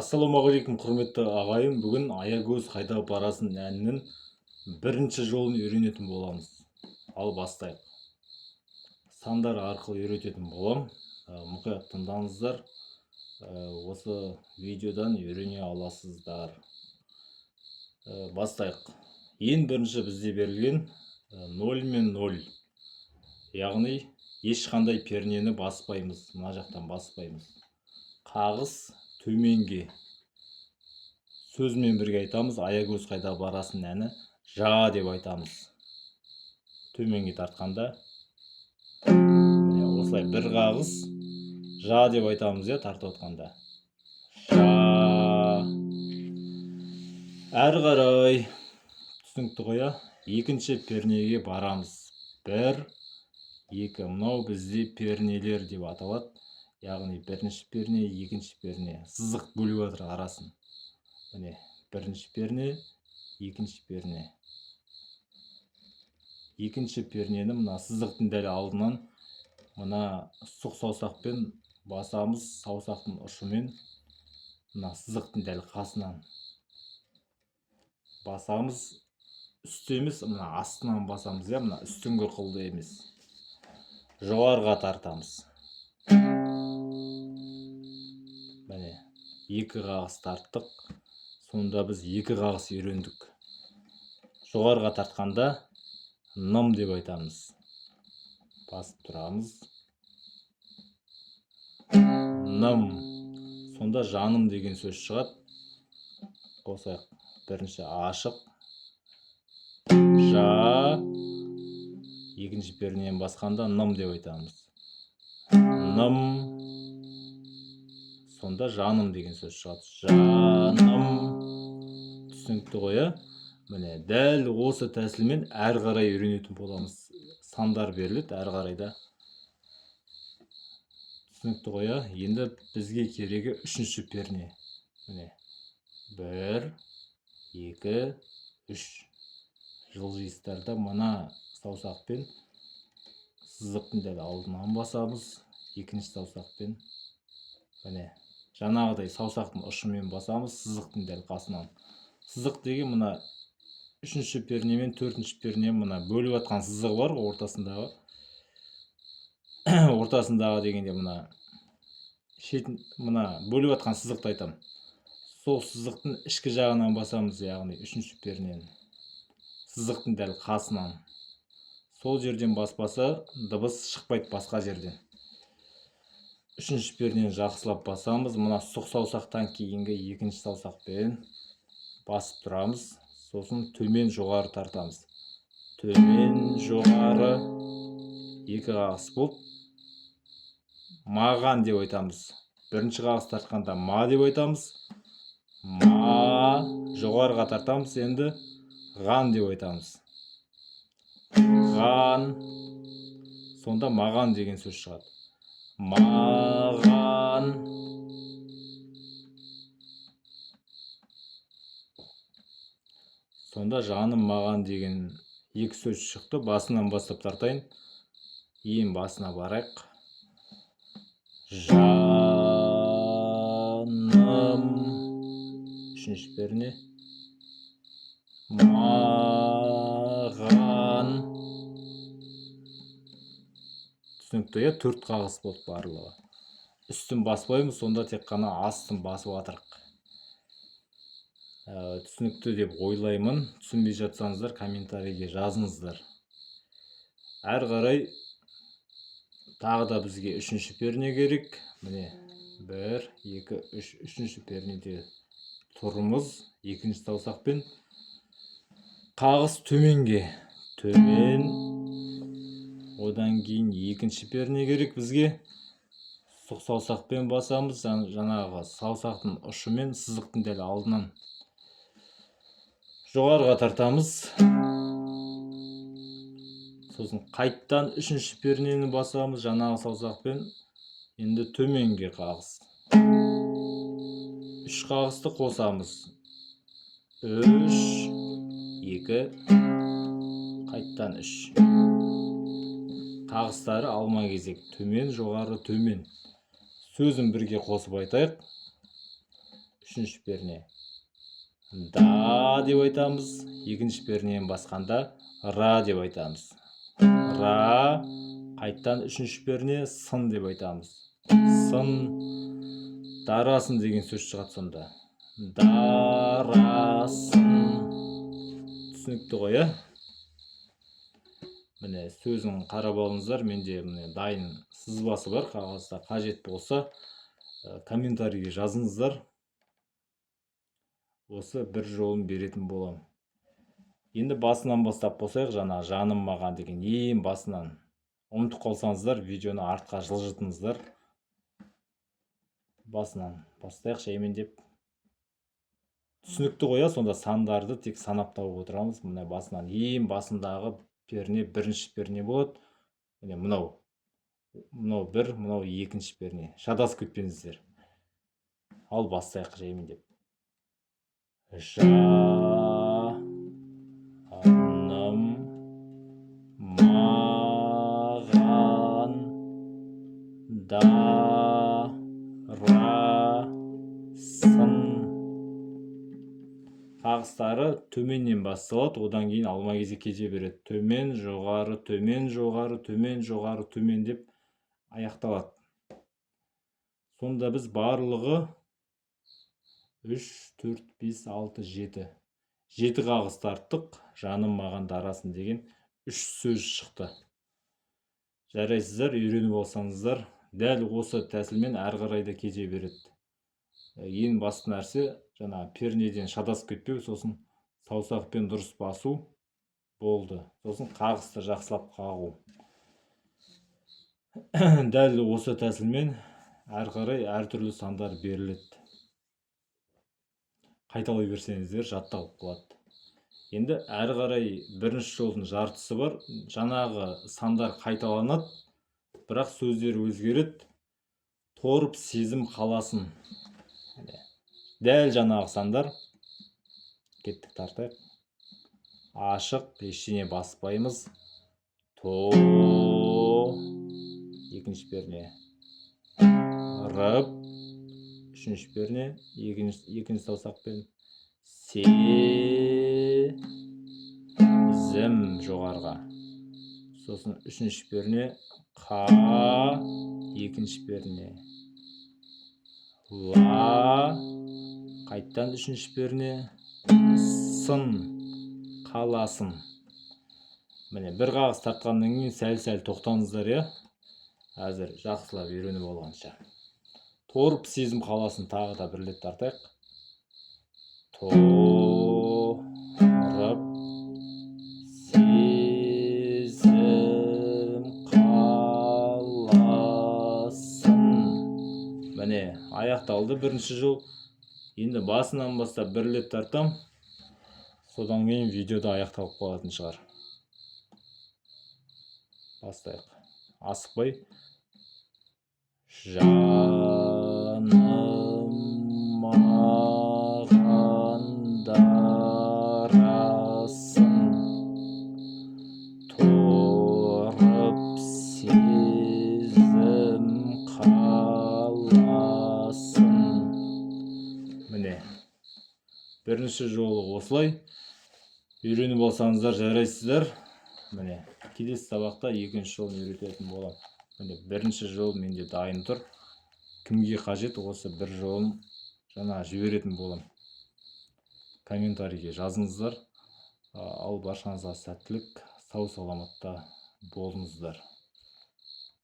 Ассалаумағалейкум, құрметті ағайын. Бүгін Аягөз қайда барасың әнінің бірінші жолын үйренетін боламыз. Ал бастайық. Сандар арқылы үйрететін болам. Мұқият тыңдаңыздар. Осы видеодан үйрене аласыздар. Бастайық. Ең бірінші бізде берілген 0 мен 0. Яғни ешқандай пернені баспаймыз, мына жақтан баспаймыз. Қағыс төменге. Сөзімен бірге айтамыз. Аягөз қайда барасың әні жа деп айтамыз. Төменге тартқанда міне осылай бір қағыс жа деп айтамыз, иә, тартып отқанда. Жа. Әрі қарай түсінікті ғой, иә? Екінші пернеге барамыз. 1, 2. Мынау бізде пернелер деп аталады. Яғни бірінші перне, екінші перне. Сызық бөліп жатыр арасын. Міне, бірінші перне, екінші перне. Екінші пернені мына сызықтың дәл алдынан мына сұқ саусақпен басамыз, саусақтың ұшымен мына сызықтың дәл қасынан басамыз. Үсті емес, мына астынан басамыз, иә, мына үстіңгі қылды емес. Жоғарыға тартамыз. Міне, екі қағыс тарттық. Сонда біз екі қағыс үйрендік. Жоғарыға тартқанда ным деп айтамыз. Басып тұрамыз. Ным. Сонда жаным деген сөз шығады. Қосайық. Бірінші ашық. Жа. Екінші пернені басқанда ным деп айтамыз. Ным. Сонда жаным деген сөз шығады. Жаным. Түсінікті ғой, иә? Міне, дәл осы тәсілмен әрі қарай үйренетін боламыз. Сандар беріледі әрі қарай да. Түсінікті ғой, иә? Енді бізге керегі үшінші перне. Міне. 1, 2, 3. Жылжисыздар мына саусақпен сызықтың дәл алдынан басамыз. Екінші саусақпен міне жаңағыдай саусақтың ұшымен басамыз сызықтың дәл қасынан. Сызық деген мына үшінші перне мен төртінші перне мына бөліп жатқан сызығы бар ғой ортасындағы. Ортасындағы дегенде мына шетін, мына бөліп жатқан сызықты айтамын. Сол сызықтың ішкі жағынан басамыз, яғни үшінші пернені. Сызықтың дәл қасынан. Сол жерден баспаса дыбыс шықпайды басқа жерден. Үшінші пернені жақсылап басамыз. Мына сұқ саусақтан кейінгі екінші саусақпен басып тұрамыз. Сосын төмен жоғары тартамыз. Төмен жоғары екі қағыс болды. Маған деп айтамыз. Бірінші қағыс тартқанда ма деп айтамыз. Ма, жоғарыға тартамыз, енді ған деп айтамыз. Ған. Сонда маған деген сөз шығады. Маған. Сонда жаным маған деген екі сөз шықты. Басынан бастап тартайын. Ең басына барайық. Жаным. Үшінші перне. Маған. Түсінікті, иә? Төрт қағыс болды барлығы. Үстін баспаймыз, сонда тек қана астын басып жатырық. Түсінікті деп ойлаймын. Түсінбей жатсаңыздар, комментарийге жазыңыздар. Әрі қарай тағы да бізге үшінші перне керек. Міне, 1, 2, 3, үшінші пернеде тұрмыз. Екінші саусақпен қағыс төменге, төмен. Одан кейін екінші перне керек бізге. Сұқ саусақпен басамыз, жаңағы саусақтың ұшымен сызықтың дәл алдынан жоғарыға тартамыз. Сосын қайттан үшінші пернені басамыз жаңағы саусақпен. Енді төменге қағыс. Үш қағысты қосамыз. 3, 2, қайттан 3. Қағыстары алма кезек төмен, жоғары, төмен. Сөзін бірге қосып айтайық. Үшінші перне да деп айтамыз, екінші пернені басқанда ра деп айтамыз. Ра, қайттан үшінші перне сын деп айтамыз. Сын, дарасын деген сөз шығады сонда. Дарасын. Түсінікті ғой, иә? Міне, сөзін қарап алыңыздар. Менде міне дайын сызбасы бар қағазда. Қажет болса, комментарийге жазыңыздар. Осы бір жолын беретін боламын. Енді басынан бастап қосайық. Жаңа «жаным маған» деген ең басынан. Ұмытып қалсаңыздар, видеоны артқа жылжытыңыздар. Басынан бастайық жаймендеп. Түсінікті ғой, иә? Сонда сандарды тек санап тауып отырамыз. Міне, басынан ең басындағы перне бірінші перне болады. Міне, мынау бір, мынау екінші перне. Шатасып кетпеңіздер. Ал бастайық жаймендеп. Жаным маған дарасын. Қағыстары төменнен басталады, одан кейін алма кезек кете береді. Төмен, жоғары, төмен, жоғары, төмен, жоғары, төмен деп аяқталады. Сонда біз барлығы 3, 4, 5, 6, 7. Жеті қағыс тарттық. «Жаным маған дарасын» деген үш сөз шықты. Жарайсыздар, үйреніп алсаңыздар, дәл осы тәсілмен әрі қарай да кете береді. Ең басты нәрсе жаңа пернеден шатасып кетпеу, сосын саусақпен дұрыс басу болды, сосын қағысты жақсылап қағу. Дәл осы тәсілмен әрі қарай әртүрлі сандар беріледі. Қайталай берсеңіздер, жатталып қалады. Енді әрі қарай бірінші жолдың жартысы бар. Жаңағы сандар қайталанады, бірақ сөздер өзгереді. «Торып сезім қаласын». Міне, дәл жаңағы сандар. Кеттік, тартайық. Ашық, ештеңе баспаймыз. То, екінші перне, рып, үшінші перне, екінші саусақпен, се, зім жоғарыға, сосын үшінші перне, қа, екінші перне, ла, қайттан үшінші перне, сын, қаласын. Міне, бір қағыс тартқаннан кейін сәл-сәл тоқтаңыздар, иә, әзір жақсылап үйреніп алғанша. «Торып сезім қаласын» тағы да бір рет тартайық. Торып сезім қаласын. Міне, аяқталды бірінші жол. Енді басынан бастап бір рет тартам, содан кейін видеода аяқталып қалатын шығар. Бастайық асықпай. Жаным маған дарасын, торып сезім қаласын. Міне, бірінші жолы осылай үйреніп алсаңыздар, жарайсыздар. Міне, келесі сабақта екінші жолын үйрететін боламын. Міне, бірінші жол менде дайын тұр. Кімге қажет, осы бір жолын жаңа жіберетін боламын. Комментарийге жазыңыздар. Ал баршаңызға сәттілік, сау саламатта болыңыздар.